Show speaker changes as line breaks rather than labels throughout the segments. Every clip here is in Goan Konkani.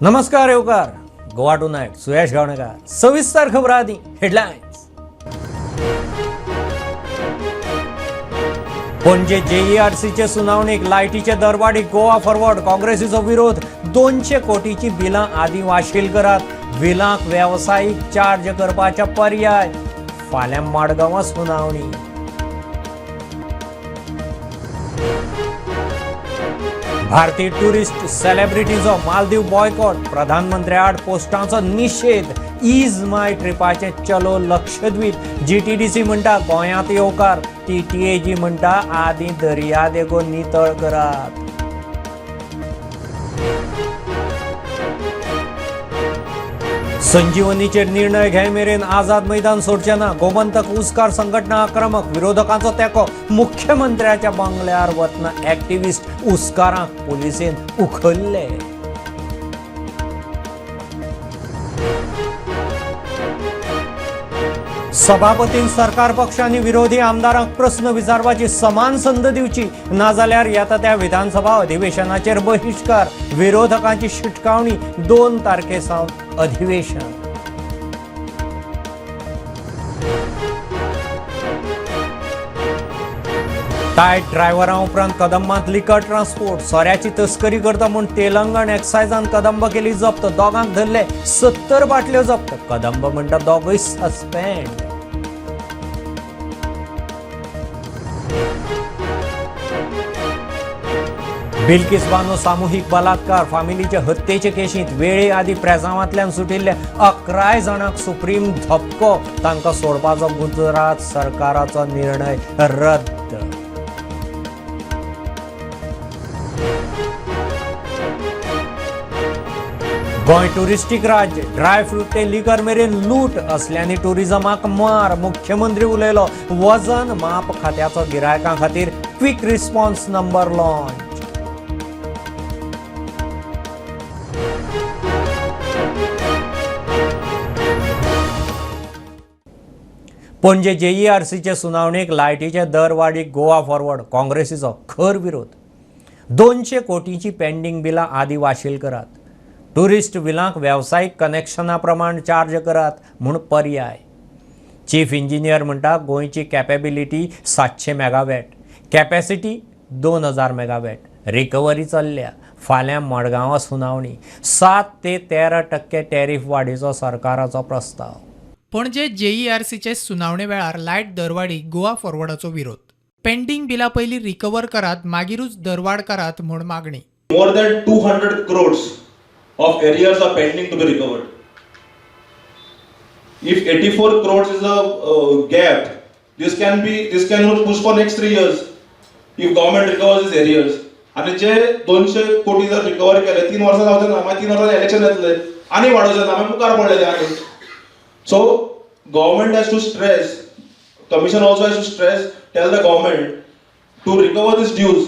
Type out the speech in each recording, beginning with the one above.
नमस्कार येवकार गोवा टू नायट, सुयश गावणेकर. सविस्तर खबर, आदी हेडलायन्स. पणजे जेईआरसीचे सुनावणीक लायटीचे दरवाडीक गोवा फॉरवर्ड काँग्रेसीचो विरोध. 200 कोटीची बिलां आदी वाशील करात, बिलांक वेवसायीक चार्ज करपाचे पर्याय. फाल्यां मडगांवां सुनावणी. भारतीय टुरिस्ट सेलेब्रिटीचो मालदीव बॉयकॉट, प्रधानमंत्र्याआड पोस्टांचो निशेध. Is माय ट्रिपाचें चलो लक्षद्वीप. जीटीडीसी म्हणटा गोंयांत येवकार, टीटीएजी म्हणटा आदीं दर्यादेगो नितळ करात. संजीवनीचेर निर्णय घे मेरेन आझाद मैदान सोडचे ना. गोमंतक ऊसकार संघटना आक्रमक, विरोधकांचो तेंको. मुख्यमंत्र्याच्या बंगल्यार वतना ऍक्टिव्हिस्ट ऊसकारांक पुलिसेन उखल्ले. सभापतीन सरकार पक्ष आनी विरोधी आमदारांक प्रस्न विचारपाची समान संद दिवची, नाजाल्यार येता त्या विधानसभा अधिवेशनाचेर बहिश्कार. विरोधकांची शिटकावणी. 2 तारखे सावन अधिवेशन. टायट ड्रायव्हरां उपरांत कदंबांत लिकर ट्रान्सपोर्ट. सोऱ्याची तस्करी करता म्हूण तेलंगण एक्सायजान कदंब केली जप्त. दोगांक धरले, 70 बाटल्यो जप्त. कदंब म्हणटा दोगूय सस्पेंड. बिल्किस बानो सामुहीक बलात्कार फामिलीचे हत्येचे केशींत वेळे आदी प्रेजांवांतल्यान सुटिल्ले 11 जाणांक सुप्रीम धपको. तांकां सोडपाचो गुजरात सरकाराचो निर्णय रद्द. गोंय टुरिस्टीक राज्य, ड्राय फ्रूट ते लिकर मेरेन लूट, असल्यांनी टुरिझमाक मार. मुख्यमंत्री उलयलो. वजन माप खात्याचो गिरायकां खातीर quick response number launch. Panaji जेईआरसीचे सुनावणीक लायटीचे दर वाडीक गोवा फॉरवर्ड काँग्रेसीचो खर विरोध. 200 कोटींची पेंडींग बिलां आदी वाशील करात, टुरिस्ट बिलांक वेवसायीक कनेक्शना प्रमाण चार्ज करात म्हूण पर्याय. चीफ इंजिनियर म्हणटा गोंयची capability 700 megawatt, capacity 2000 megawatt. Recovery चल्ल्या. फाल्यां मडगांवां सुनावणी. 7 ते 13% टॅरीफ वाडीचो सरकाराचो प्रस्ताव.
पणजे जेईआरसीचे सुनावणे वेळार लायट दरवाडीक गोवा फॉरवर्डाचो विरोध. पेंडींग बिलां पयलीं रिकवर करात, मागीरूच दरवाड करात म्हूण मागणी.
More than 200 crores of arrears are pending to be recovered. If 84 crores is a gap, this can push for next 3 years if government recovers its arrears. आणि जे 200 कोटी जर रिकवर केले, 3 वर्सां जावचे ना, मागीर 3 वर्सां इलेक्शन येतले आनी वाडोवचे ना, मागीर मुखार पडले ते. आनी so government has to stress, commission also has to stress, tell the government to recover this dues.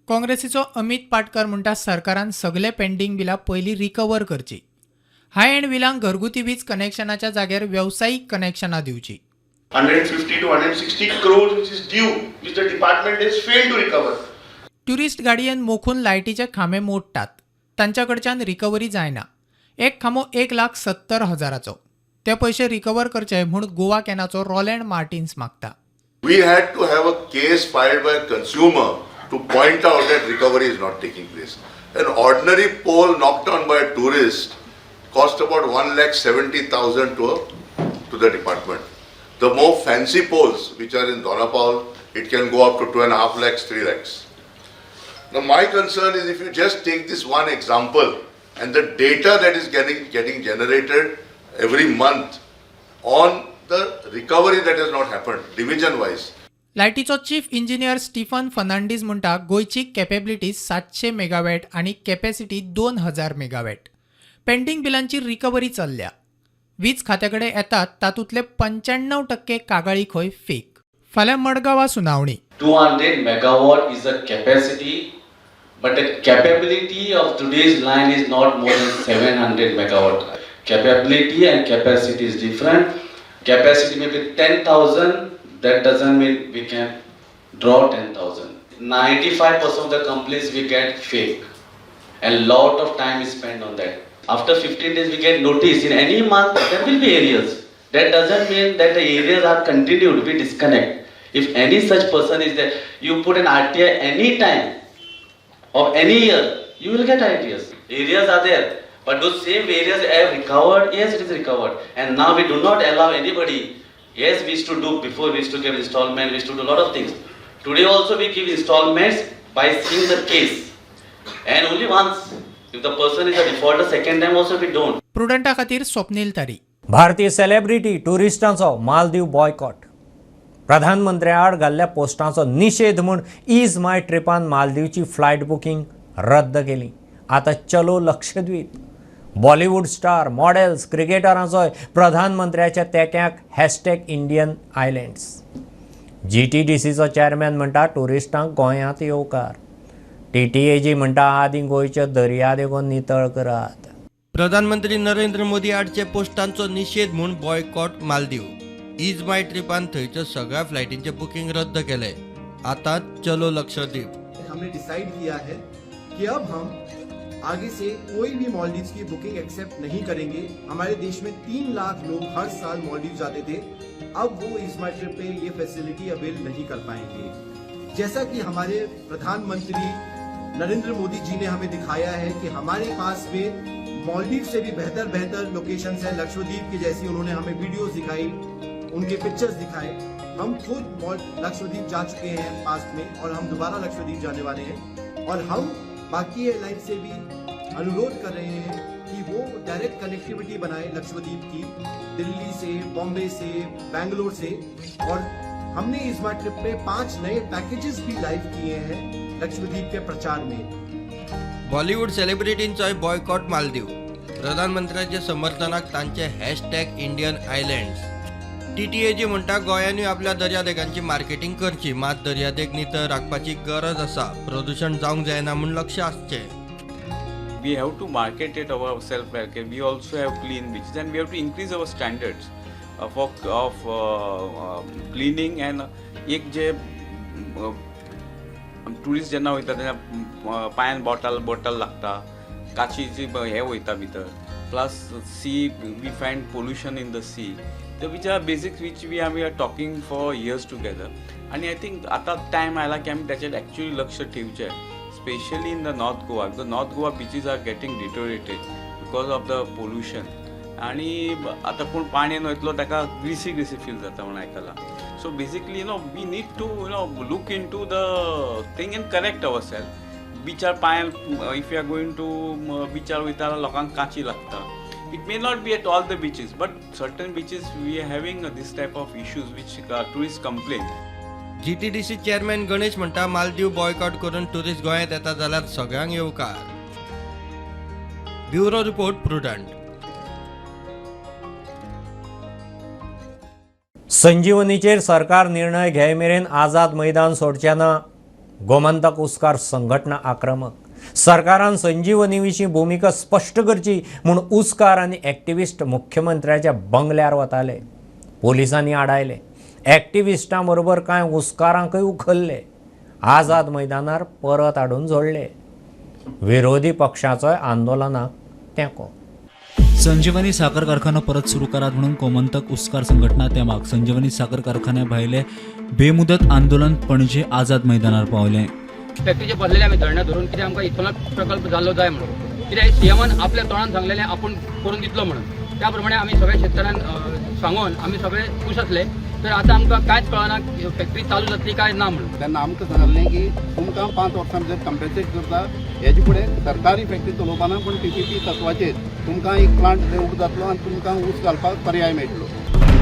काँग्रेसीचो Amit Patkar म्हणटा सरकारान सगळे पेंडींग बिलां पयलीं रिकवर करची. हाय एंड बिलांक घरगुती वीज कनेक्शनाच्या जाग्यार वेवसायीक कनेक्शनां दिवची.
150 to 160 crores which is due, which the department has failed to recover.
Tourist गाडयेन मोखून लायटीचे खांबे मोडटात, तांच्या कडच्यान रिकव्हरी जायना. एक खांबो 1,70,000चो. ते पयशे रिकवर करचे म्हूण गोवा कॅनाचो रोलँड मार्टिन्स मागता.
We had to have a case filed by a consumer to point out that recovery is not taking place. An ordinary pole knocked down by a tourist cost about 1,70,000 to the department. The more fancy poles, which are in Dona Paula, it can go up to 2.5 lakhs, 3 lakhs. Now my concern is, if you just take this one example and the data that is getting generated every month on the recovery that has not happened, division wise.
लायटीचो chief engineer Stephen Fernandes म्हणटा गोंयची कॅपेबिलिटी 700 मेगावॅट आनी कॅपॅसिटी 2000 मेगावॅट. पेंडींग बिलांची रिकव्हरी चल्ल्या. वीज खात्या कडेन येतात तातूंतले 95% कागाळी खंय फेक. फाल्यां मडगांवां सुनावणी.
200 megawatt is a capacity, but the capability of today's line is not more than 700 megawatt. Capability and capacity is different. Capacity may be 10,000, that doesn't mean we can draw 10,000. 95% of the complaints we get fake. And lot of time is spent on that. After 15 days we get notice. In any month there will be arrears. That doesn't mean that the arrears are continued, we disconnect. If any such person is there, you put an RTI any time of any year, you will get arrears. Arrears are there, but those same arrears have recovered. Yes, it is recovered. And now we do not allow anybody. Yes, we used to do before, we used to give installment, we used to do a lot of things. Today also we give installments by seeing the case. And only once. If the person is a defaulter, second time also we don't.
प्रुडंटा खातीर स्वप्नील तारी.
भारतीय सेलेब्रिटी ट्युरिस्टांचो मालदीव बॉयकॉट. प्रधानमंत्र्या आड घाल्ल्या पोस्टांचो निशेध म्हूण is my ट्रिपान मालदीवची फ्लायट बुकींग रद्द केली. आतां चलो लक्षद्वीप. बॉलिवूड स्टार, मॉडेल्स, क्रिकेटरांचोय प्रधानमंत्र्याच्या तेंक्याक हॅशटॅग इंडियन आयलँड्स. जीटीडीसीचो चॅरमॅन म्हणटा ट्युरिस्टांक गोंयांत येवकार. टीटीएजी म्हणटा आदीं गोंयच्यो दर्यादेगो नितळ करात.
प्रधानमंत्री नरेंद्र मोदी आडचे पोस्टांचो निशेध म्हूण बॉयकॉट मालदीव. Is my ट्रिपान थंयच्यो सगळ्या फ्लायटींचे बुकींग रद्द केले. आता चलो लक्षद्वीप.
हमने डिसाइड किया है कि अब हम आगे से कोई भी मॉलडीव्स की बुकिंग एक्सेप्ट नहीं करेंगे. हमारे देश में 3 लाख लोग हर साल मॉलडीव जाते थे. अब वो ईज माई ट्रिप पे ये फैसिलिटी अवेल नहीं कर पाएंगे. जैसा कि हमारे प्रधानमंत्री नरेंद्र मोदी जी ने हमें दिखाया है कि हमारे पास में मॉलडीव से भी बेहतर बेहतर लोकेशंस हैं, लक्षद्वीप की जैसी उन्होंने हमें वीडियोस दिखाई, उनके पिक्चर्स दिखाए. हम खुद लक्षद्वीप जा चुके हैं पास्ट में और हम दोबारा लक्षद्वीप जाने वाले हैं और हम बाकी एयरलाइन से भी अनुरोध कर रहे हैं कि वो डायरेक्ट कनेक्टिविटी बनाए लक्षद्वीप की दिल्ली से, बॉम्बे से, बैंगलोर से. और हमने इस बार ट्रिप में पांच नए पैकेजेस भी लाइव किए हैं लक्षद्वीप के प्रचार में.
बॉलिवूड सेलिब्रिटींचोय बॉयकॉट मालदीव. प्रधानमंत्र्याच्या समर्थनाक तांचे हॅशटॅग इंडियन आयलँड्स. टीटीएजी म्हणटा गोंयांनी आपल्या दर्यादेगांची मार्केटिंग करची, मात दर्यादेग नितळ राखपाची गरज आसा. प्रदूशण जावंक जायना म्हूण लक्ष आसचें.
We have to market it ourselves. Okay, we also have clean beaches and we have to increase our standards of cleaning and एक जे टुरिस्ट जेन्ना वयता तेन्ना पांयान बॉटल बॉटल लागता, काचीची हे वयता भितर, plus sea, we find pollution in the sea, which are basics which we are talking for years together. आनी I think आतां टायम आयला की आमी ताचेर एक्चुअली लक्ष ठेवचें, especially in the North Goa, because North Goa beaches are getting deteriorated because of the pollution. आणि आतां कोण पाणयेन वयतलो ताका ग्रिसी ग्रिसी फील जाता म्हणून आयकलां. So basically, we need to look into the thing and correct our self. बिचार पांयान, if you are going to बिचार वयता जाल्यार लोकांक काची लागता. It may not be at all the beaches, but certain beaches we are having this type of issues which tourist complain.
GTDC chairman Ganesh म्हणटा मालदीव बॉयकॉट करून टुरिस्ट गोंयांत येता जाल्यार सगळ्यांक येवकार. Bureau report, Prudent.
संजीवनीचेर सरकार निर्णय घे मेरेन आझाद मैदान सोडचें ना. गोमंतक उस्कार संघटना आक्रमक. सरकारान संजीवनी विशीं भुमिका स्पश्ट करची म्हूण उस्कार आनी एक्टिविस्ट मुख्यमंत्र्याच्या बंगल्यार वताले. पोलिसांनी आडायले. एक्टिविस्टां बरोबर कांय उस्कारांकय उखल्ले, आझाद मैदानार परत हाडून जोडले. विरोधी पक्षाचोय आंदोलनाक तेंको.
संजीवनी साखर कारखानो परत सुरू करात म्हणून गोमंतक उस्कार संघटना तेमाक. संजीवनी साखर कारखान्या भायले बेमुदत आंदोलन पणजे आझाद मैदानार पावलें.
फॅक्टरीचे बसलेले आमी धरणां धरून, कित्याक आमकां इथेनॉल प्रकल्प जाल्लो जाय म्हणून. कित्याक सीएमान आपल्या तोंडान सांगलेलें आपूण करून दितलो म्हणून. त्या प्रमाणे आमी सगळ्या शेतकऱ्यांक सांगून आमी सगळे खूश आसले. तर आतां आमकां कांयच कळना, फॅक्टरी चालू जातली काय ना म्हणून.
तेन्ना आमकां सांगलें की तुमकां 5 वर्सां भितर कंपेन्सेट करता. हेजे फुडें सरकारी फॅक्टरी चलोवपाना, पूण पीपीपी तत्वाचेर तुमकां एक प्लांट थंय उबो जातलो आनी तुमकां ऊस घालपाक पर्याय मेळटलो.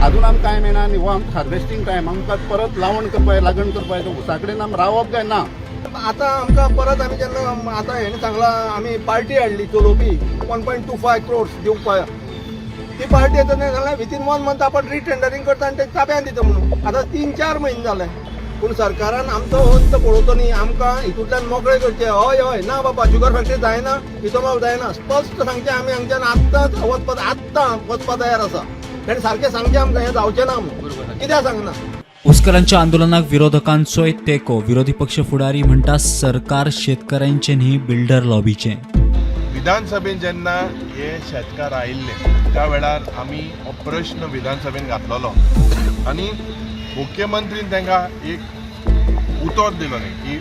अजून आमकां कांय मेळना आनी हो आमकां हार्वेस्टींग टायम. आमकां परत लावण करपाक, लागण करपाक जाय. ऊसा कडेन आमी रावप काय ना?
आतां आमकां परत आमी जेन्ना आतां हेणें सांगलां, आमी पार्टी हाडली चलोवपी, 1.25 crores दिवपाक. ती पार्टी आतां तेणें सांगलें विथीन वन मंथ आपण रिटेंडरींग करता आनी ते ताब्यान दिता म्हणून. आतां 3-4 म्हयने जाले, पूण सरकारान आमचो अंत पळोवचो न्ही. आमकां हितूंतल्यान मोकळे करचे. हय हय, ना बाबा, शुगर फॅक्टरी जायना, इथेनॉल जायना, स्पश्ट सांगचें. आमी हांगच्यान आत्तांच वचपाक, आत्तां वचपाक तयार आसा. ताणें सारकें सांगचें आमकां, हें जावचें ना म्हणून. कित्याक सांगना?
उस्कारांच्या आंदोलनाक विरोधकांचोय तेंको. विरोधी पक्ष फुडारी म्हणटा सरकार शेतकऱ्यांचे न्ही, बिल्डर लॉबीचें.
विधानसभेन जेन्ना हे शेतकार आयिल्ले त्या वेळार आमी हो प्रश्न विधानसभेन घातलेलो आनी मुख्यमंत्रीन तांकां एक उतर दिलोलें की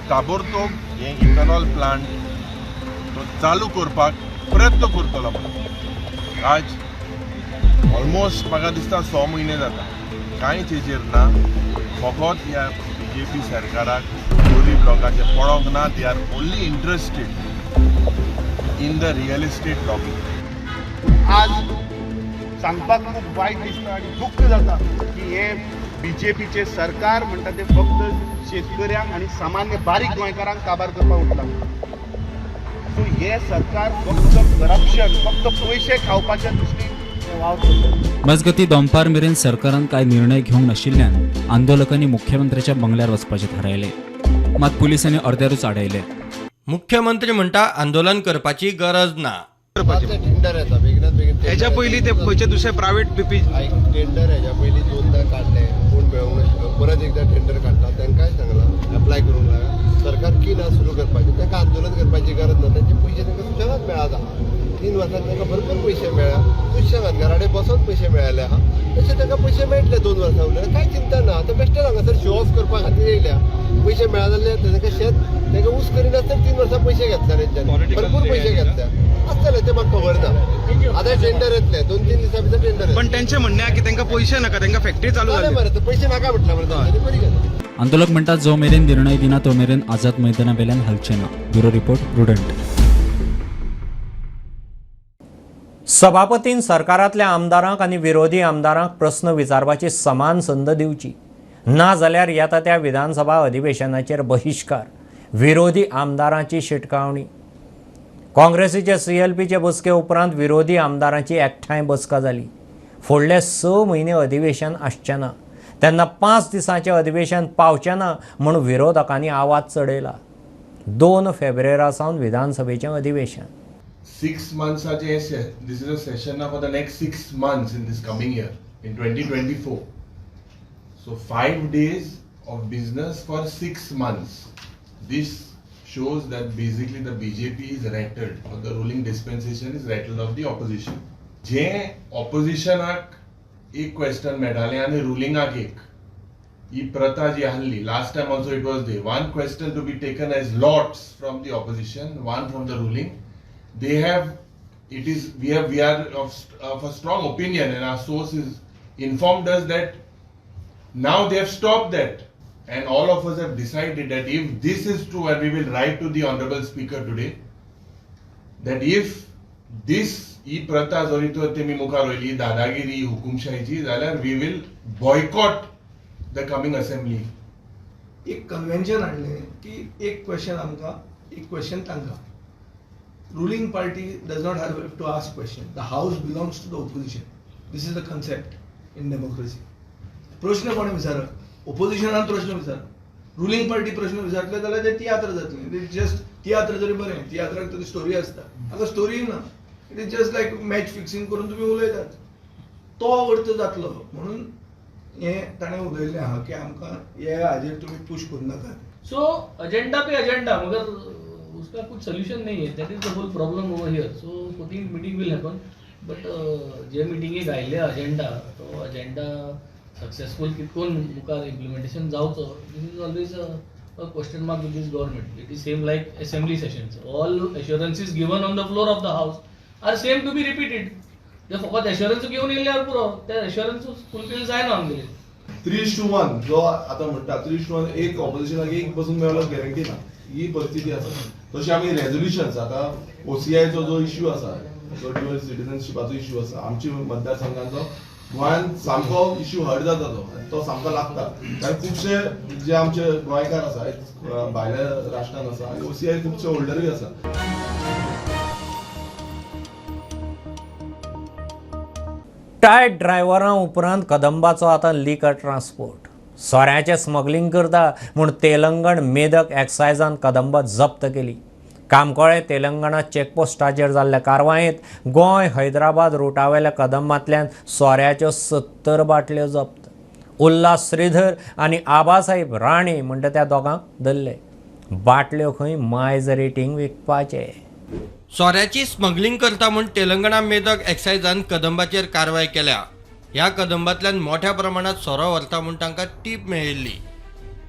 ताबडतोब हे इथेनॉल प्लांट तो चालू करपाक प्रयत्न करतलो म्हणून. आज ऑलमोस्ट म्हाका दिसता 6 म्हयने जाता कांयच हेजेर ना. फकत ह्या बीजेपी सरकाराक गरीब लोकांचें पडोंक ना. They are only interested in the real estate lobby.
आज सांगपाक खूब वायट दिसता आनी दुख्ख जाता की हे बीजेपीचें सरकार म्हणटा तें फक्त शेतकऱ्यांक आनी सामान्य बारीक गोंयकारांक काबार करपाक उठलां. सो हें सरकार फक्त करप्शन, फक्त पयशे खावपाच्या दृश्टीन वावर करता.
मजगती दोंपार मेरेन सरकारान कांय निर्णय घेवंक नाशिल्ल्यान आंदोलकांनी मुख्यमंत्र्याच्या बंगल्यार वचपाचें थारायलें. मात पुलिसांनी अर्द्यारूच आडायले.
मुख्यमंत्री म्हणटा आंदोलन करपाची गरज ना.
टेंडर येता बेगिनात बेगीन.
हेच्या पयलीं ते खंयचे दुसरे प्रायव्हेट पीपी
टेंडर हेच्या पयलीं 2दा काडले, कोण मेळोंक नाशिल्लो. परत एकदां टेंडर काडटा, तांकांय सांगलां एप्लाय करूंक लाया. सरकार की ना सुरू करपाचें, तांकां आंदोलन करपाची गरज ना. तांचे पयशे तांकां सुशेगाद मेळत आहा. 3 वर्सां तांकां भरपूर पयशे मेळ्ळ्या. सुशेगाद घरा बसोन पयशे मेळ्ळे आहा. तशें तांकां पयशे मेळटले 2 वर्सां उरले, कांय चिंता ना. आतां बेश्टे हांगासर शो ऑफ करपा खातीर येयल्या. पयशे मेळा जाल्यार तांकां शेत तांकां ऊस करिनासतना 3 वर्सां पयशे घेतले तेंच्यांनी, भरपूर पयशे घेतले आसतले, ते म्हाका खबर ना. आतां टेंडर येतले 2-3 दिसां भितर टेंडर.
पण त्यांचे म्हणणे की तांकां पयशे नाका, तांकां फॅक्टरी चालू जाली.
बरें, पयशे नाका म्हटलं बरें तेंच्यांनी, बरी गजाल.
आंदोलक म्हणटात जो मेरेन निर्णय दिना तो मेरेन आझाद मैदाना वेल्यान हालचे ना. Bureau report, Prudent.
सभापतीन सरकारांतल्या आमदारांक आनी विरोधी आमदारांक प्रस्न विचारपाची समान संद दिवची, ना जाल्यार येता त्या विधानसभा अधिवेशनाचेर बहिश्कार, विरोधी आमदारांची शिटकावणी. काँग्रेसीचे सीएलपीचे बसके उपरांत विरोधी आमदारांची एकठांय बसका जाली. फुडले 6 म्हयने अधिवेशन आसचें ना, तेन्ना 5 दिसांचें अधिवेशन पावचें ना म्हूण विरोधकांनी आवाज चडयला. 2 फेब्रुवारा सावन विधानसभेचें अधिवेशन.
6 months, this is a session for the next 6 months in this coming year, in 2024. So 5 days of business for 6 months. This shows that basically the BJP is rattled, or the ruling dispensation is rattled of the opposition. जे oppositionाक एक question मेळटालें आनी रुलिंगाक एक, ही प्रथा जी आहली, last time also it was there. One question to be taken as lots from the opposition, one from the ruling. They have, it is, we are of a strong opinion, and our sources informed us that now they have stopped that, and all of us have decided that if this is true, and we will write to the Honorable Speaker today, that if this ही प्रथा जरी तर तेमी मुखार वयली दादागिरी हुकुमशाहीची जाल्यार we will boycott the coming assembly.
एक कन्व्हेन्शन हाडलें की एक क्वेश्चन आमकां, एक क्वेश्चन तांकां. Ruling party does not have to ask question. The house belongs to the opposition. This is the concept in democracy. प्रश्न कोणें विचारप? ओपोजिशनान प्रश्न विचारप. रुलिंग पार्टी प्रश्न विचारतले जाल्यार ते तियात्र जातले. It just तियात्र जरी बरें, तियात्राक तरी स्टोरी आसता, हांगा स्टोरी ना. It is just like match fixing करून तुमी उलयतात, तो अर्थ जातलो म्हणून हें ताणें उलयल्लें आहा की आमकां हे हाजेर तुमी पूश करूं नाकात.
सो एजेंडा पे एजेंडा, मगर उसका कुछ सोल्यूशन नहीं है. That is the whole problem over here. So 14th meeting will happen, but जे मिटिंगेक आयिल्ले एजेंडा, तो एजेंडा सक्सेसफूल कितकोन मुखार इम्प्लिमेंटेशन जावचो, this is always a question mark with this government. It is same like assembly sessions. All assurances given on the floor of the house are same to be repeated. ते फकत एश्योरन्स घेवन येयल्यार पुरो, ते एश्योरन्स फुलफील जायना आमगेले.
3:1 जो आतां म्हणटा, 3:1 एक ऑपोजिशनाक एक बसून मेळ्ळो गॅरंटी ना, ही परिस्थिती आसा. तशी आमी रेजोल्युशन्स आतां ओसीआयचो जो इश्यू आसा, जो ड्युअल सिटीजनशिपाचो इश्यू आसा, आमच्या मतदारसंघाचो गोंयांत सामको इश्यू हर्ट जाता तो, आनी तो सामको लागता. कारण खुबशे जे आमचे गोंयकार आसा भायल्या राष्ट्रान आसा आनी ओसीआय खुबशे होल्डरूय आसा.
टायट ड्रायव्हरां उपरांत कदंबाचो आतां लिकर ट्रान्सपोर्ट. सोऱ्याचें स्मगलिंग करता म्हूण तेलंगण मेदक एक्सायजान कदंबा जप्त केली. कामकोळे तेलंगणा चेकपोस्टाचेर जाल्ल्या कारवायेंत गोंय हैदराबाद रुटावेल्या कदंबांतल्यान सोऱ्याच्यो 70 बाटल्यो जप्त. उल्हास श्रीधर आनी आबासाहेब राणे म्हणटा त्या दोगांक धरले. बाटल्यो खंय मायज रेटींग विकपाचे.
सोऱ्याची स्मगलिंग करता म्हूण तेलंगणा मेदक एक्सायजान कदंबाचेर कारवाय केल्या. ह्या कदंबांतल्यान मोठ्या प्रमाणात सोरो व्हरता म्हूण तांकां टीप मेळिल्ली.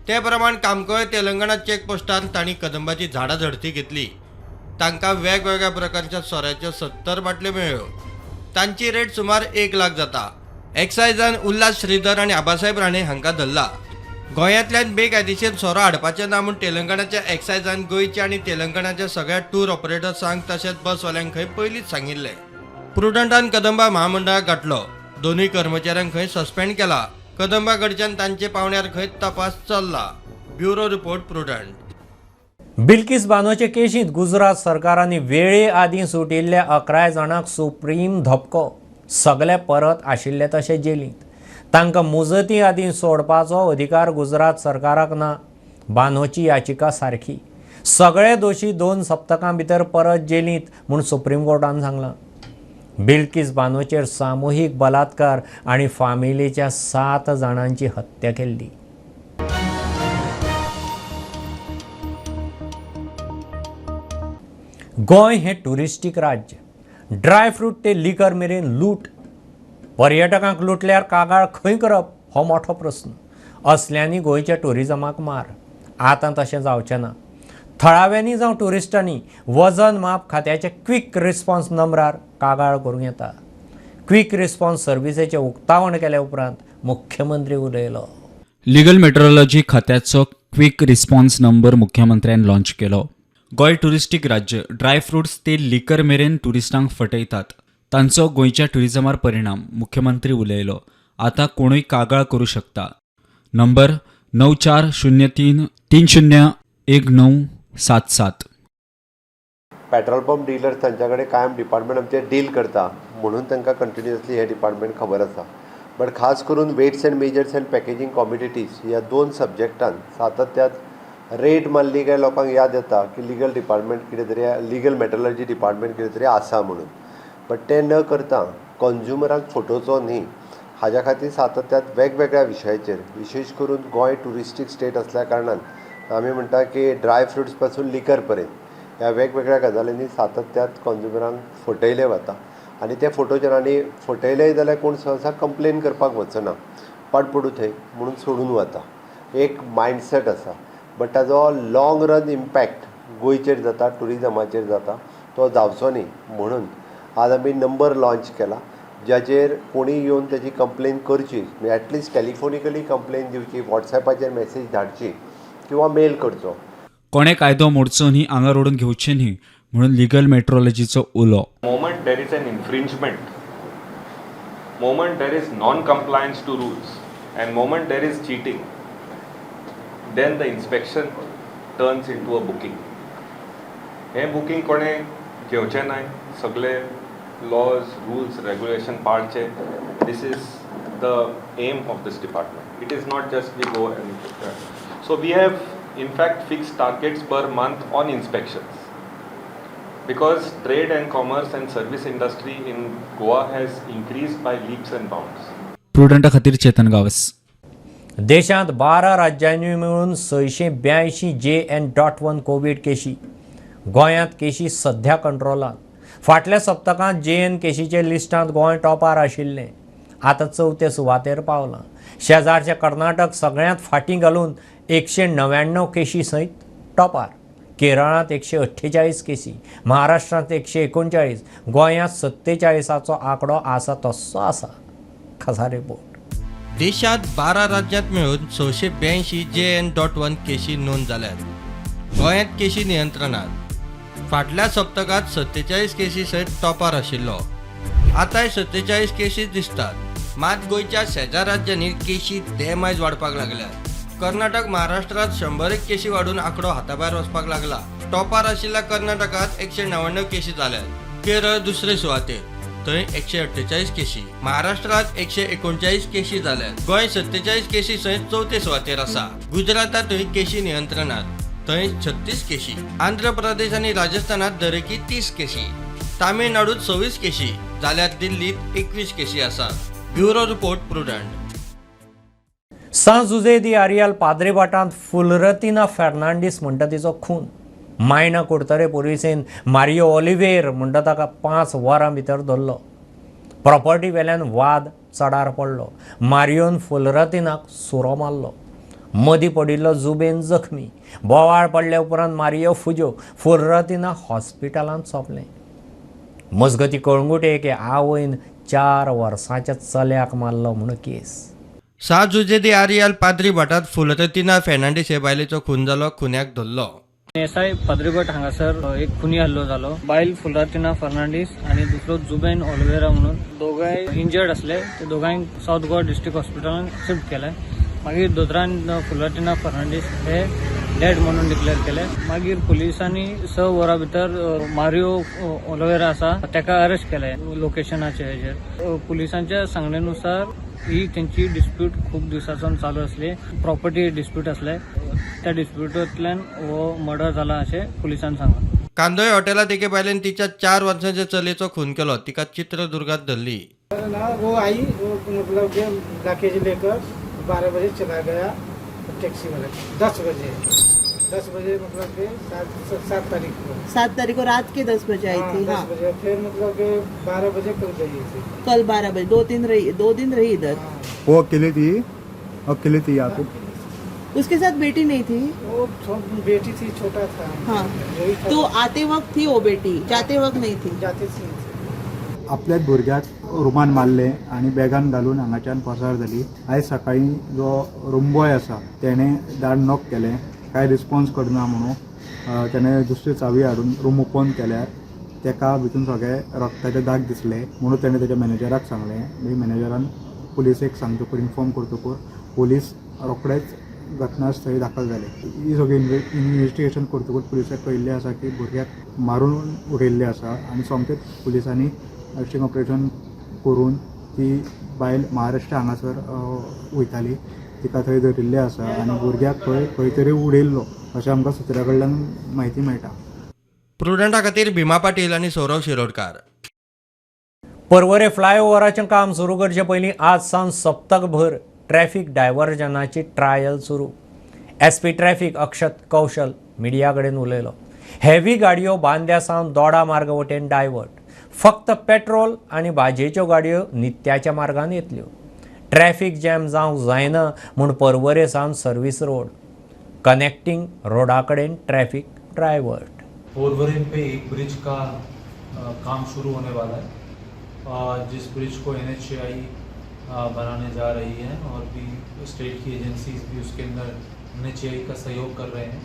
ते प्रमाण कामकोळे तेलंगणा चेकपोस्टार तांणी कदंबाची झाडां झडती घेतली. तांकां वेगवेगळ्या प्रकारच्या सोऱ्याच्यो 70 बाटल्यो मेळ्ळ्यो. तांची रेट सुमार 1 लाख जाता. एक्सायजान उल्हास श्रीधर आनी आबासाहेब राणे हांकां धरला. गोंयांतल्यान बेकायदेशीर सोरो हाडपाचें ना म्हूण तेलंगणाच्या एक्सायजान गोंयच्या आनी तेलंगणाच्या सगळ्या टूर ऑपरेटर्सांक तशेंच बसवाल्यांक खंय पयलींच सांगिल्लें. प्रुडंटान कदंबा महामंडळाक गांठलो. दोनूय कर्मचाऱ्यांक खंय सस्पेंड केला. कदंबा कडच्यान तांचे पावण्यार खंय तपास चल्ला. Bureau report, Prudent.
Bilkis बानोचे केशींत Gujarat सरकारांनी वेळे आदीं सुटिल्ल्या 11 जाणांक सुप्रीम धपको. सगळे परत आशिल्ले तशे जेलींत. तांकां मुजती आदीं सोडपाचो अधिकार गुजरात सरकाराक ना. बानोची याचिका सारकी. सगळे दोशी 2 सप्तकां भितर परत जेलींत म्हूण सुप्रीम कोर्टान सांगलां. बिल्किस बानोचेर सामुहीक बलात्कार आनी फामिलीच्या 7 जाणांची हत्या केल्ली. गोंय हें ट्युरिस्टीक राज्य. ड्रायफ्रूट ते लिकर मेरेन लूट. पर्यटकांक लुटल्यार कागाळ खंय करप हो मोठो प्रस्न. असल्यांनी गोंयच्या ट्युरिजमाक मार. आतां तशें जावचें ना. थळाव्यांनी जावं ट्युरिस्टांनी वजन माप खात्याच्या क्विक रिस्पॉन्स नंबरार कागाळ करूं येता. क्विक रिस्पॉन्स सर्विसेचें उक्तावण केल्या उपरांत मुख्यमंत्री उलयलो.
लिगल मेट्रोलॉजी खात्याचो क्विक रिस्पॉन्स नंबर मुख्यमंत्र्यान लॉन्च केलो. गोंय ट्युरिस्टीक राज्य. ड्रायफ्रुट्स ते लिकर मेरेन ट्युरिस्टांक फटयतात. तांचो गोंयच्या ट्युरिजमार परिणाम. मुख्यमंत्री उलयलो. आतां कोणूय कागाळ करूं शकता. नंबर 9403 30 1977.
पेट्रोल पंप डिलर्स तांच्या कडेन कायम डिपार्टमेंट आमचें डील करता म्हणून तांकां कंटिन्युअसली हें डिपार्टमेंट खबर आसा. बट खास करून weights and measures and packaging commodities ह्या 2 सब्जॅक्टान सातत्यात रेड मारली काय लोकांक याद येता की लिगल डिपार्टमेंट कितें तरी, लिगल मेट्रोलॉजी डिपार्टमेंट कितें तरी आसा म्हणून. बट तें न करता कंज्युमराक फटोवचो न्ही हाज्या खातीर सातत्यात वेगवेगळ्या विशयाचेर, विशेश करून गोंय ट्युरिस्टीक स्टेट असल्या कारणान आमी म्हणटा की ड्राय फ्रुट्स पासून लिकर पर्यंत ह्या वेगवेगळ्या गजालींनी सातत्यात कंज्युमरांक फटयलें वता आनी ते फटोवचें. आनी फटयलें जाल्यार कोण सहसा कंप्लेन करपाक वचना, पाड पडूं थंय म्हणून सोडून वता. एक मायंडसेट आसा. बट ताजो लाँग रन इम्पॅक्ट गोंयचेर जाता, ट्युरिजमाचेर जाता, तो जावचो न्ही म्हणून आज आमी नंबर लॉंच केला ज्याचेर कोणीय येवन तेजी कंप्लेन करची, एटलिस्ट टेलिफोनिकली कंप्लेन दिवची, वॉट्सॅपाचेर मॅसेज धाडची किंवा मेल करचो.
कोणे कायदो मोडचो न्ही, आंगार ओडून घेवचें न्ही म्हणून लिगल मेट्रोलॉजीचो उलो.
Moment there is an infringement, moment there is non-compliance to rules, and moment there is cheating, then the inspection turns into a booking. हें बुकींग कोणें घेवचें नाय, सगळे लॉज, रुल्स, रेगुलेशन पाळचे. This is the aim of this department. It is not just we go and so we have in fact fixed targets per month on inspections, because trade and commerce and service industry in Goa has increased by leaps and bounds.
प्रुडंटा खातीर चेतन गावस.
देशांत 12 राज्यांनी मेळून 682 JN.1 कोवीड केशी. गोंयांत केशी सध्या कंट्रोलांत. फाटल्या सप्तकांत JN केशीचे लिस्टांत गोंय टॉपार आशिल्लें. आतां चवथे सुवातेर पावलां. शेजारचें कर्नाटक सगळ्यांत फाटीं घालून 199 केशी सयत टॉपार. केरळांत 148 केशी, महाराष्ट्रांत 139, गोंयांत 47चो आंकडो आसा तस्सो आसा. खासा रिपोर्ट.
देशात 12 राज्यात मेळून 682 JN.1 केशी नोंद जाल्यात. गोंयांत केशी नियंत्रणात. फाटल्या सप्तकात 47 केशी सयत टॉपार आशिल्लो. आतांय 47 केशी दिसतात. मात गोंयच्या शेजार राज्यांनी केशी देमायज वाडपाक लागल्यात. कर्नाटक, महाराष्ट्रात 101 केशी वाडून आंकडो हाताभायर वचपाक लागला. टॉपार आशिल्ल्या कर्नाटकात 199 केशी जाल्यात. केरळ दुसरे सुवातेर, थंय 148 केशी. महाराष्ट्रात 139 केशी जाल्यात. गोंय 47 केशी सयत चवथे सुवातेर आसा. गुजरातांतूय केशी नियंत्रणात, थंय 36 केशी. आंध्र प्रदेश आनी राजस्थानात दरेकी 30 केशी. तामिळनाडूत 26 केशी जाल्यार दिल्लीत 21 केशी आसात. Bureau report, Prudent.
सां जुजे दी आरियल पाद्रीभाटांत फुलरतिना फेर्नांडीस म्हणटा तिचो खून. मायणा कुडतरे पुलिसेन मारियो ओलिवेर म्हणटा ताका 5 वरां भितर धरलो. प्रॉपर्टी वेल्यान वाद चडार पडलो. मारियोन फुलरतिनाक सुरो मारलो. मदीं पडिल्लो जुबेन जखमी. बोवाळ पडल्या उपरांत मारियो फुज्यो. फुलरतिना हॉस्पिटलांत सोंपलें. मजगती कळंगूटे एके आवयन 4 वर्सांच्या चल्याक मारलो म्हूण केस.
7 जुजे दे आरियाल पाद्री भाटात फुलरतिना फेर्नांडीस हे बायलेचो खून जालो. खुन्याक धरलो.
एसआय पाद्रीभट हांगासर एक खुनी हल्लो जालो. बायल फुलरतिना फर्नांडीस आनी दुसरो जुबेन ओलिवेरा म्हणून दोगांय इंजर्ड आसले. ते दोगांय सावथ गोवा डिस्ट्रिक्ट हॉस्पिटलान शिफ्ट केले. मागीर दोतोरान फुलरतिना फर्नांडीस हे डेड म्हणून डिक्लेअर केले. मागीर पुलिसांनी 6 वरां भितर मारियो ओलिवेरा आसा ताका अरेस्ट केले लोकेशनाचे हेजेर. पुलिसांच्या सांगणेनुसार ही तेंची डिस्प्यूट खूब दिवसांसून चालू आसली. प्रॉपर्टी डिस्प्यूट आसले. त्या डिस्प्युटांतल्यान हो मर्डर जाला अशें पुलिसान सांगलां.
कांदोळे हॉटेलात एके बायलेन तिच्या 4 वर्सांच्या चलयेचो खून केलो. तिका चित्रदुर्गात धरली.
वो आई वो मतलब के लगेज लेकर 12 बजे चला गया टैक्सी वाला. 10 बजे मतलब के 7 तारीख को
7 तारीख को रात के 10 बजे आई थी.
10 बजे फिर मतलब के 12 बजे कल गई थी.
कल 12 बजे 2 दिन रही इधर.
वो अकेले थी यहाँ पे.
उसके साथ बेटी नहीं थी.
वो बेटी थी, छोटा था.
हाँ, तो आते वक्त थी वो बेटी, जाते वक्त नहीं थी.
जाते थी.
आपल्याच भुरग्याक रुमान मारले आनी बॅगान घालून हांगाच्यान पसार जाली. आयज सकाळीं जो रूमबॉय आसा तेणें दार नॉक केलें, कांय रिस्पॉन्स करना म्हणून तेणें दुसरी चावी हाडून रूम ओपन केल्यार तेका भितून सगळे रक्ताचे दाग दिसले. म्हणून तेणें तेच्या मॅनेजराक सांगलें. मागीर मॅनेजरान पुलिसेक सांगतकूर इन्फॉर्म करतकूर पोलीस रोखडेच घटनास्थळी दाखल जाले. ही सगळी इन्वेस्टिगेशन करतकूच पुलिसाक कळिल्लें आसा की भुरग्याक मारून उडयल्लें आसा आनी सोमतेच पुलिसांनी अरेस्टिंग ऑपरेशन करून ती बायल महाराष्ट्र हांगासर वयताली, तिका थंय धरिल्लें आसा आनी भुरग्याक खंय खंय तरी उडयल्लो अशें आमकां सुत्रा कडल्यान म्हायती मेळटा.
प्रुडंटा खातीर भीमा पाटील आनी सौरव शिरोडकार.
पर्वरे फ्लायओव्हराचें काम सुरू करचे पयलीं आज सावन सप्तकभर ट्रॅफिक डायव्हर्जनाची ट्रायल सुरू. एसपी ट्रॅफिक अक्षत कौशल मिडिया कडेन उलयलो. हेवी गाडयो बांद्या सावन दोडा मार्ग वटेन डायवर्ट. फक्त पेट्रोल आनी भाजयेच्यो गाडयो नित्याच्या मार्गान येतल्यो. ट्रॅफिक जॅम जावंक जायना म्हूण पर्वरे सावन सर्वीस रोड कनेक्टिंग रोडा कडेन ट्रॅफिक डायवर्ट.
पोरवरेम पे एक ब्रिज का काम शुरू होने वाला है, जिस ब्रिज को NHAI बनाने जा रही है और भी स्टेट की एजेंसीज भी उसके अंदर NHAI का सहयोग कर रहे हैं.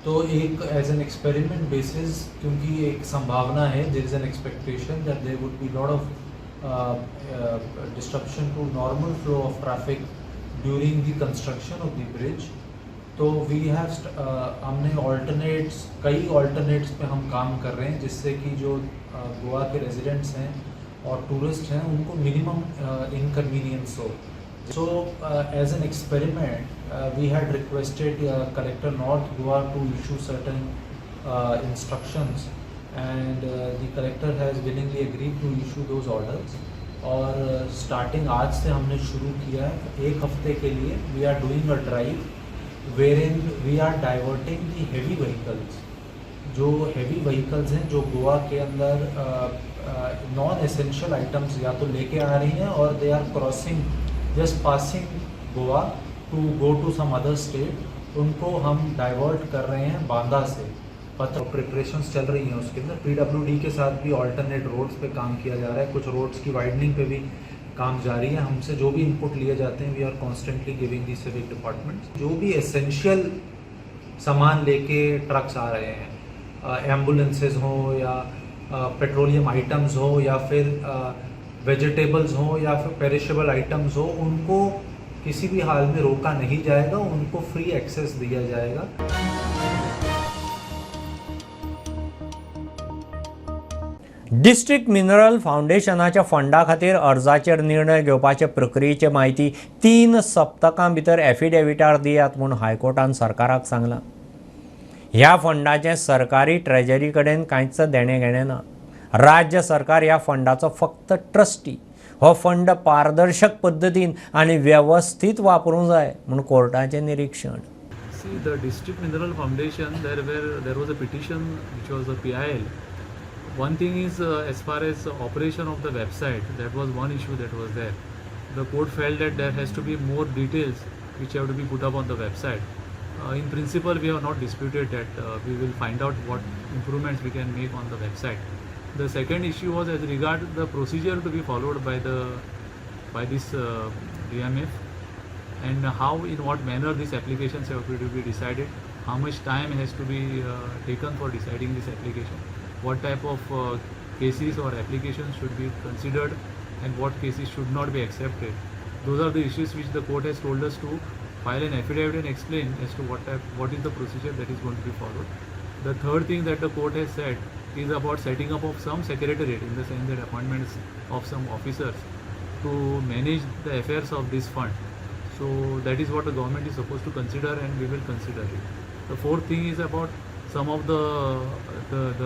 तो एक एज एन एक्सपेरिमेंट बेसिस, क्योंकि एक संभावना है, there is an expectation that there would be lot of disruption to normal flow of traffic during the construction of the bridge. तो we have हमने ऑल्टरनेट्स, कई ऑल्टरनेट्स पे हम काम कर रहे हैं, जिससे कि जो गोवा के रेजिडेंट्स हैं और टूरिस्ट हैं उनको मिनिमम इनकन्वीनियंस हो. So as an experiment we had requested collector north Goa to issue certain instructions and the collector has willingly agreed to issue those orders. Aur starting आज से हमने शुरू किया है. एक हफ्ते के लिए we are doing a drive wherein we are diverting the heavy vehicles. जो हैवी व्हीकल्स हैं जो गोवा के अंदर नॉन एसेंशियल आइटम्स या तो लेके आ रही हैं और they are crossing, just passing Goa to go to some other state, उनको हम डाइवर्ट कर रहे हैं बांदा से. पत्र प्रिपरेशंस चल रही हैं उसके अंदर. PWD के साथ भी ऑल्टरनेट रोड्स पे काम किया जा रहा है. कुछ रोड्स की वाइडनिंग पे भी काम जारी है. हमसे जो भी इनपुट लिए जाते हैं we are constantly giving the civic departments. जो भी एसेंशियल सामान लेके ट्रक्स आ रहे हैं, एम्बुलेंसेज हो या पेट्रोलियम आइटम्स हो या फिर वेजिटेबल्स हो या फिर पेरिशेबल आइटम्स हो, उनको किसी भी हाल में रोका नहीं जाएगा, उनको फ्री एक्सेस दिया जाएगा.
डिस्ट्रिक्ट मिनरल फावंडेशनाच्या फंडा खातीर अर्जाचेर निर्णय घेवपाचे प्रक्रियेची म्हायती 3 सप्तकां भितर एफिडेविटार दियात म्हूण हायकोर्टान सरकाराक सांगलां. ह्या फंडाचें सरकारी ट्रेजरी कडेन कांयच देणें घेणें ना. राज्य सरकार ह्या फंडाचो फक्त ट्रस्टी. हो फंड पारदर्शक पद्दतीन आनी वेवस्थीत वापरूंक जाय म्हूण कोर्टाचें निरीक्षण.
See, the District Mineral Foundation, there was a petition which was a PIL. One thing is, as far as operation of the website, that was one issue that was there. The court felt that there has to be more details which have to be put up on the website. In principle, we have not disputed that. We will find out what improvements we can make on the website. The second issue was as regard the procedure to be followed by this DMF, and how, in what manner these applications have to be decided, how much time has to be taken for deciding this application, what type of cases or applications should be considered and what cases should not be accepted. Those are the issues which the court has told us to file an affidavit and explain as to what is the procedure that is going to be followed. The third thing that the court has said is about setting up of some secretariat, in the sense that appointments of some officers to manage the affairs of this fund. So that is what the government is supposed to consider, and we will consider it. The fourth thing is about some of the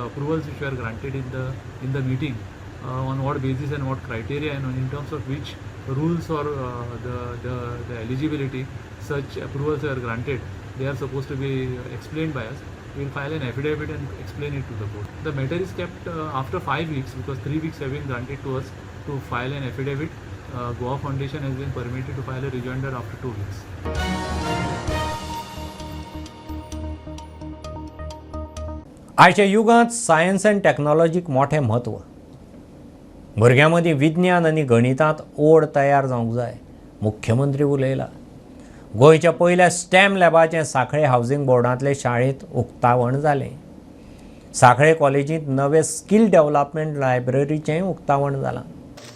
approvals which were granted in the meeting, on what basis and what criteria and in terms of which rules or the eligibility such approvals were granted. They are supposed to be explained by us. We will file an affidavit and explain it to the court. The matter is kept after 5 weeks, because 3 weeks have been granted to us to file an affidavit. Goa Foundation has been permitted to file a rejoinder after 2 weeks.
आयच्या युगांत सायन्स अँड टॅक्नॉलॉजीक मोठें म्हत्व. भुरग्यां मदीं विज्ञान आनी गणितांत ओड तयार जावंक जाय, मुख्यमंत्री उलयला. गोंयच्या पयल्या स्टॅम लॅबाचें सांखळे हावजींग बोर्डांतले शाळेंत उक्तावण जालें. सांखळे कॉलेजींत नवे स्कील डेव्हलपमेंट लायब्ररीचें उक्तावण जालां.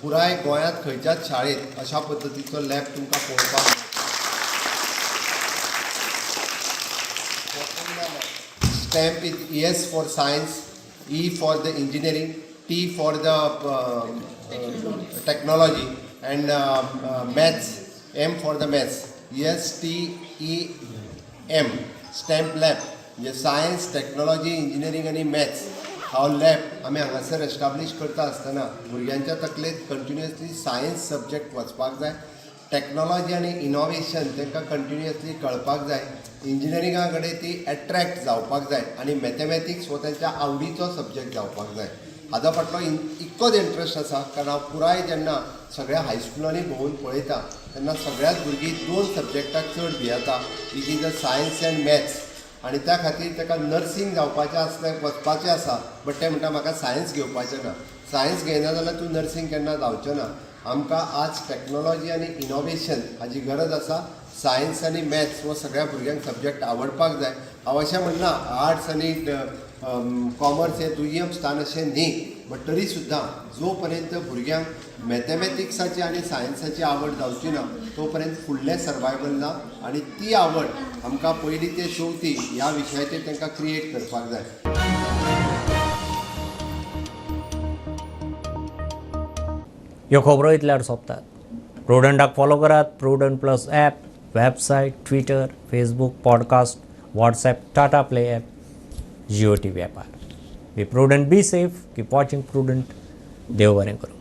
पुराय गोंयांत खंयच्याच शाळेंत अशा पद्दतीचो लॅब तुमकां पळोवपाक मेळटा. STEM is S for science, E for the engineering, T for the technology and maths, M for the maths. S T E M, STEM lab म्हणजे सायन्स, टॅक्नॉलॉजी, इंजिनियरींग आनी मॅथ्स हो लॅब आमी हांगासर एस्टाब्लीश करता आसतना भुरग्यांच्या तकलेंत कंटिन्युअसली सायन्स सब्जेक्ट वचपाक जाय, टॅक्नॉलॉजी आनी इनोवेशन तांकां कंटिन्युअसली कळपाक जाय, इंजिनियरिंगा कडेन ती एट्रॅक्ट जावपाक जाय आनी मॅथमॅटिक्स हो तांच्या आवडीचो सब्जेक्ट जावपाक जाय. हाजो फाटलो इतकोच इंट्रस्ट आसा, कारण हांव पुराय जेन्ना सगळ्या हायस्कुलांनी भोंवून पळयता तेन्ना सगळ्याच भुरगीं दोन सब्जेक्टाक चड भियेता, which is a science and maths. आनी त्या खातीर ताका नर्सींग जावपाचें आसलें, वचपाचें आसा, बट तें म्हणटा म्हाका सायन्स घेवपाचें ना. सायन्स घेयना जाल्यार तूं नर्सींग केन्ना जावचें ना. आमकां आज टॅक्नॉलॉजी आनी इनोवेशन हाजी गरज आसा. सायन्स आनी मॅथ्स हो सगळ्या भुरग्यांक सब्जेक्ट आवडपाक जाय. हांव अशें म्हणना आर्ट्स आनी कॉमर्स हें दुय्यम स्थान अशें न्ही, बट तरी सुद्दां जो पर्यंत भुरग्यांक मॅथमॅटिक्साची आनी सायन्साची आवड जावची ना तो पर्यंत फुडलें सर्वायवल ना. आनी ती आवड आमकां पयली ते चवथी ह्या विशयाचेर तांकां क्रिएट करपाक जाय.
ह्यो खबरो इतल्यार सोंपतात. प्रुडंटाक फॉलो करात. Prudent plus app, website, Twitter, Facebook, podcast, WhatsApp, Tata Play app, Jio TV ॲपार. Be prudent, be safe, keep watching Prudent. देव बरें करूं.